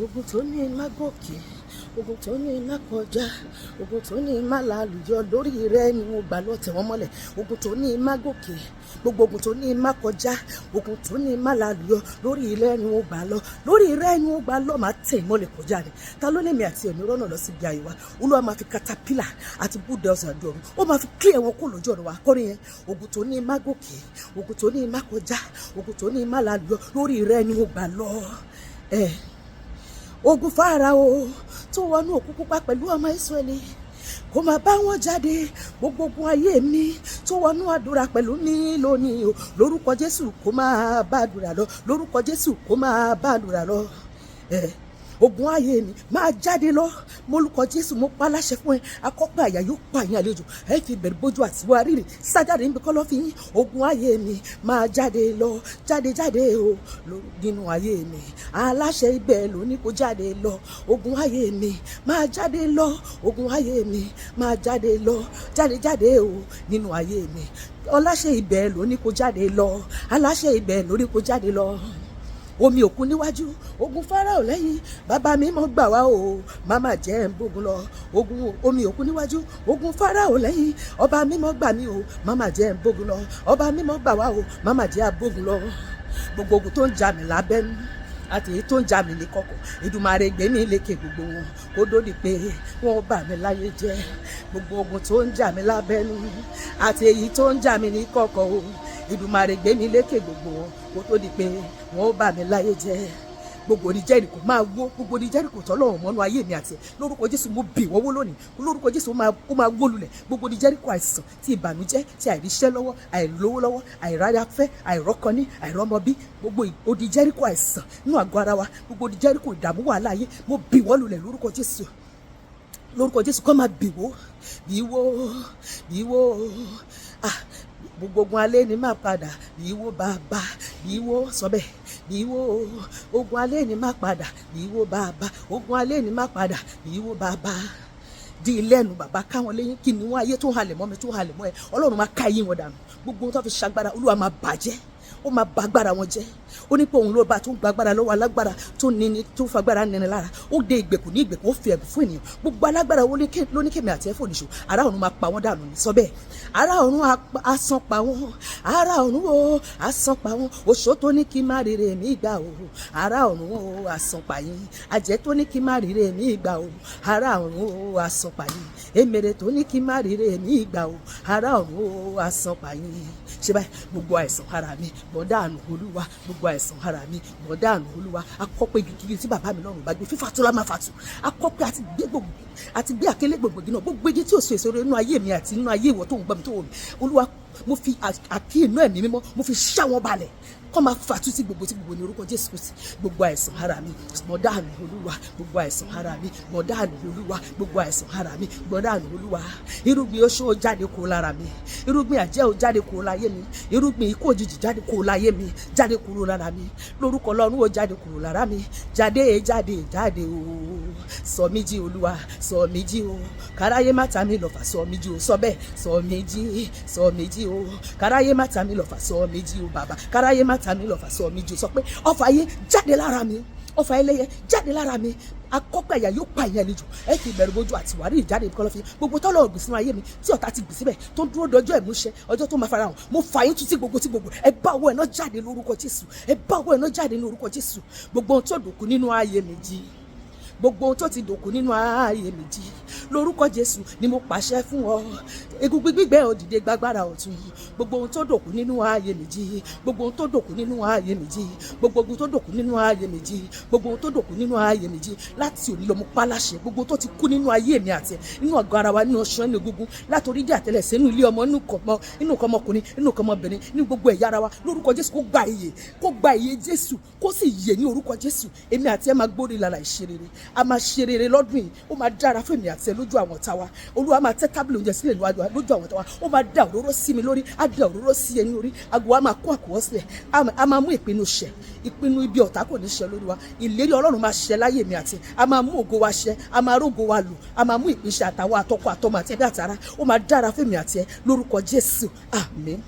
Ogun tó ní má gòkè, ogun tó ní má kọjá, ogun tó ní má lálùyọ, lórí rẹ ni mo gbà lọ, tẹ̀ wọ́n mọ́lẹ̀. Ogun tó ní má gòkè, gbogbo ogun tó ní má kọjá, ogun tó ní má lálùyọ, lórí rẹ ni mo gbà lọ, lórí rẹ ni mo gbà lọ, máa tẹ̀ mọ́lẹ̀ kọjá ni. Ta ló ní mi àti ẹ̀mí rọ́nà lọ síbi àyè wa? Olúwa máa fi caterpillar àti bulldozer àdúrà, ó máa fi clear wọn kó lójú ọ̀nà wa. Kọrin yẹn: ogun tó ní má gòkè, ogun tó ní má kọjá, ogun tó ní má lálùyọ, lórí rẹ ni mo gbà lọ. Ẹ̀ ogun Fáráò tó wọnú òkun pupa pẹ̀lú ọmọ Ísírẹ́lì kó máa bá wọn jáde. Gbogbo ogun ayé mi tó wọnú àdúrà pẹ̀lú mi lónìí o, lórúkọ Jésù, kó máa bá àdúrà lọ. Lórúkọ Jésù, kó máa bá àdúrà lọ. Ẹ ogun ayé mi máa jáde lọ mólúkọ Jésù. Mo pa láṣẹ fún ẹ, akọ́pẹ́ àyà yóò pa yín àlejò, ẹ fi bẹ̀rù bójú àti wá rírì sájáde níbi kọ́lọ́fín yín. Ogun ayé mi máa jáde lọ, jáde, jáde o nínú ayé mi. Aláṣẹ ibẹ̀ ló ní kó jáde lọ. Ogun ayé mi máa jáde lọ, ogun ayé mi máa jáde lọ, jáde, jáde o nínú ayé mi. Aláṣẹ ibẹ̀ ló ní kó jáde lọ, aláṣẹ ibẹ̀ ló ní kó jáde lọ. Omi òkun níwájú, ogun Fáráò lẹ́yìn, bàbá mi mọ́ gbà wá o, màmá jẹ́ ń bógun lọ. Ogun omi òkun níwájú, ogun Fáráò lẹ́yìn, ọba mi mọ́ gbà mí o, màmá jẹ́ ń bógun lọ. Ọba mi mọ́ gbà wá o, màmá jẹ́ àbógun lọ. Gbogbo ogun tó ń jà mí lábẹ́nú àti èyí tó ń jà mí ní kọ̀kọ̀, Èdùmàrè gbé mi lékè gbogbo wọn kó dódì pé wọ́n bà mí láyé jẹ́. Gbogbo ogun tó ń jà mí lábẹ́nú àti èyí tó ń jà mí ní kọ̀kọ̀ o, Èdùmàrè gbé mi lékè gbogbo wọn kó tó di pé wọ́n bà mí láyé jẹ́. Gbogbo odi Jẹ́ríkò máa wó, gbogbo odi Jẹ́ríkò tọ́lọ́run mọ́nú ayé mi àti ẹ̀, lórúkọ Jésù, mo bì wọ́n wó lónìí. Lórúkọ Jésù, ó máa wó lulẹ̀. Gbogbo odi Jẹ́ríkò àìsàn, ti ìbànújẹ́, ti àìríṣẹ́ lọ́wọ́, àìlówó lọ́wọ́, àìráyafẹ́, àìrọ́kọní, àìrọ́mọbí, gbogbo odi Jẹ́ríkò àìsàn nínú àgọ́ ara wa, gbogbo odi Jẹ́ríkò ìdààmú, wàhálà ayé, mo bì wọ́n lulẹ̀ lórúkọ Jésù. Lórúkọ Jésù, kọ́ máa bì wó, bì wó, bì wó. Ah, gbogbo ogun alẹ́ ni máa padà bí wó, bàbá, bí wó. Sọ bẹ́ẹ̀: bí wó. Ogun alẹ́ ni máa padà bí wó, bàbá. Ogun alẹ́ ni máa padà bí wó, bàbá. Di lẹ́nu, bàbá, káwọn lẹ́yìn kí ni wọ́n ayé tó halẹ̀ mọ́ mi, tó halẹ̀ mọ́ ẹ. Ọlọ́run máa ká eyín wọn dànù. Gbogbo ohun tó fi ṣagbára, Olúwa máa bàjẹ́, ó máa bà agbára wọn jẹ́. Ó ní pé òun ló bá tó ń gba agbára lọ́wọ́ alágbára, tó níní, tó fagbára nini lára. Ó dé ìgbèkùn ní ìgbèkùn, ó fi ẹ̀bùn fún ènìyàn. Gbogbo alágbára ló ní kèmí àti ẹ̀fọ́ nìṣó, ará ọ̀run máa pa wọ́n dànù ní. Sọ bẹ́ẹ̀: ará ọ̀run asán pa wọ́n, ará ọ̀run o, asán pa wọ́n. Oṣó tó ní kí má rere mi gbà o, ará ọ̀run o, asán pa yín. Àjẹ́ tó ní kí má rere mi gbà o, ará ọ̀run o, asán pa yín. Èmèrè tó ní kí má rere mi gbà o, ará ọ̀run o, asán pa yín. Ṣe báyìí: gbogbo àìsàn ara mi, gbọ̀n dànù, Olúwa. Gbogbo àìsàn ara mi, gbọ̀n dànù, Olúwa. Akọ́pẹ́ igi tí bàbá mi lọ́rùn bá gbé, fífà tó la máa fàtù. Akọ́pẹ́ àti gbé gbogbo àti gbé àkélé gbogbo igi náà, gbogbo igi tí ò so èso rere nínú ayé mi àti nínú ayé ìwọ tó ń gbọ́ mi, tó wò mí. Olúwa, mo fi àkí inú ẹ̀mí mímọ́, mo fi ṣá wọn balẹ̀, kọ́ máa fàtú sí gbogbo tí gbogbo ní orúkọ Jésù Kristi. Gbogbo àìsàn ara mi, gbọ̀n dànù, Olúwa. Gbogbo àìsàn ara mi, gbọ̀n dànù, Olúwa. Gbogbo àìsàn ara mi, gbọ̀n dànù, Olúwa. Irúgbìn oṣó, jáde kúrò lára mi. Irúgbìn àjẹ́ ò, jáde kúrò láyé mi. Irúgbìn ikú òjijì, jáde kúrò láyé mi, jáde kúrò lára mi. Lórúkọ Ọlọ́run ó, jáde kúrò lára mi. Jáde, jáde, jáde o. Sọ mí jí, Olúwa, sọ mí jí o, káráyé má ta mí lọ́fà. Sọ mí jí o. Sọ bẹ́ẹ̀: sọ mí jí, sọ mí jí o, káráyé má ta mí lọ́fà. Sọ mí jí o, bàbá, káráyé má ta mí lọ́fà. Sọ mí jí o. Sọ pé ọfà ayé, jáde lára mi. Ọfà ẹlẹ́yẹ, jáde lára mi. Akọ́pẹ́ àyà yóò pa ìyẹn àlejò, ẹ fi ìbẹ̀rù bójú àti wàrí ìjáde kọlọ́fín. Gbogbo tọ́lọ̀ ògbìn sínú ayé mi tí ọ̀tá ti gbìn síbẹ̀, tó ń dúró dọjọ́ ìmúṣẹ, ọjọ́ tó máa fara hàn, mo fà yín tú tí gbogbo tí gbogbo. Ẹ bá owó ẹ̀ náà jáde lórúkọ Jésù. Ẹ bá owó ẹ̀ náà jáde ní orúkọ Jésù. Gbogbo ohun tó dòkú nínú ayé mi, jí. Gbogbo ohun tó ti dòkú nínú ayé mi, jí. Lórúkọ Jésù ni mo pàṣẹ fún ọ. Egungun gbígbẹ, ó dìde, gbàgbára ọ̀tun. Gbogbo ohun tó dòkú nínú ayé mi, jí. Gbogbo ohun tó dòkú nínú ayé mi, jí. Gbogbo ohun tó dòkú nínú ayé mi, jí. Gbogbo ohun tó dòkú nínú ayé mi, jí. Láti òní lọ, mo pa láṣẹ, gbogbo ohun tó ti kú nínú ayé mi àti nínú àgọ́ ara wa, nínú ọṣán, nínú egungun, látòrí dé àtẹlẹsẹ̀, nínú ilé ọmọ, nínú nǹkan ọmọkùnrin, nínú nǹkan ọmọbìnrin, nínú gbogbo ẹ̀yà ara wa, lórúkọ Jésù, kó gba ìyè, kó gba ìyè Jésù, kó sì yè ní orúkọ Jésù. Èmi àti ẹ máa gbórí lára ìṣerere, a máa ṣe rere lọ́dún yìí. Ó máa dára fún èmi àti ẹ lójú àwọn ọ̀tá wa. Olúwa máa tẹ́ tábìlì oúnjẹ sílẹ̀ níwájú wa lójú àwọn ọ̀tá wa. Ó máa da òróró sí mi lórí, á da òróró sí ẹni orí. Àgọ́ wa máa kó àkùwọ́ sílẹ̀, a máa mú ìpinnu ṣẹ. Ìpinnu ibi ọ̀tá kò ní ṣẹ lórí wa. Ìlérí Ọlọ́run máa ṣẹ láyé mi àti a máa mú ògo wa ṣẹ, a máa rógo wa lò, a máa mú ìpínṣẹ àtàwọn àtọkọ àtọmọ àti ẹbí àtàrà. Ó máa dára fún èmi àti ẹ lórúkọ Jésù. Àmín.